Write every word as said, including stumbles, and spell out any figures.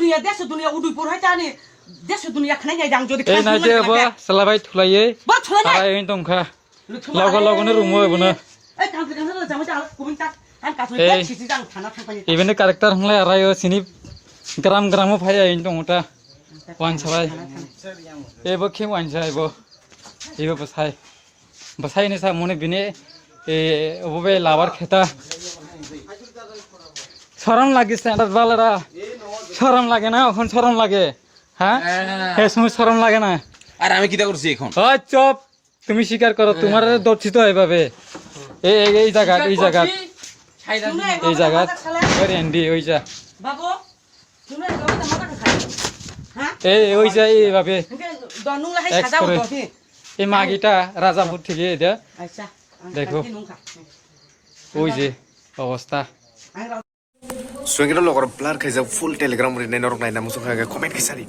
Ya, desh duniya Udaipur hai tani, desh duniya khnai nai jang jodi Ei khnai naje thumani abo khnai. Salabai thulaiye. Bo thulai nai. Arai oin tongkha. Logo logo no rumo ebo no. Ei, kangkri kangkri jang jang kubun tak. Ang kasui Ei. Sisi jang thana thang pani. Even character hwnglai arai o sini gram gram o phai oin tongta. Wan sabai. Ebo khe wan sai bo. Ebo bwsai. Bwsai ni sa muni bini e obo be labar kheta. Sorom lagi standard balara. Sorom lage na, এখন sorom lage. হ্যাঁ? হ্যাঁ। এ সময় শরম লাগে না? আর আমি কিতা করছি এখন? ওই চুপ। তুমি স্বীকার করো, তোমার দর্শিত এভাবে। এই, এই, এই জায়গা, এই জায়গা। শুনো, এই এভাবে জায়গা। মাথা খালে। ওই রেন্ডি, ওই যা। বাবু, শুনো, এভাবে মাথা খালে। হ্যাঁ? এই, ওই যা, এইভাবে। দনুলা হাই এক্স সাদা করে। এই মাগিটা রাজাপুর থেকে এটা। আচ্ছা। দেখো। ওই যে অবস্থা। Swagger logor blur khaijak full Telegram rinai norok naina muchung kha comment khe sadi.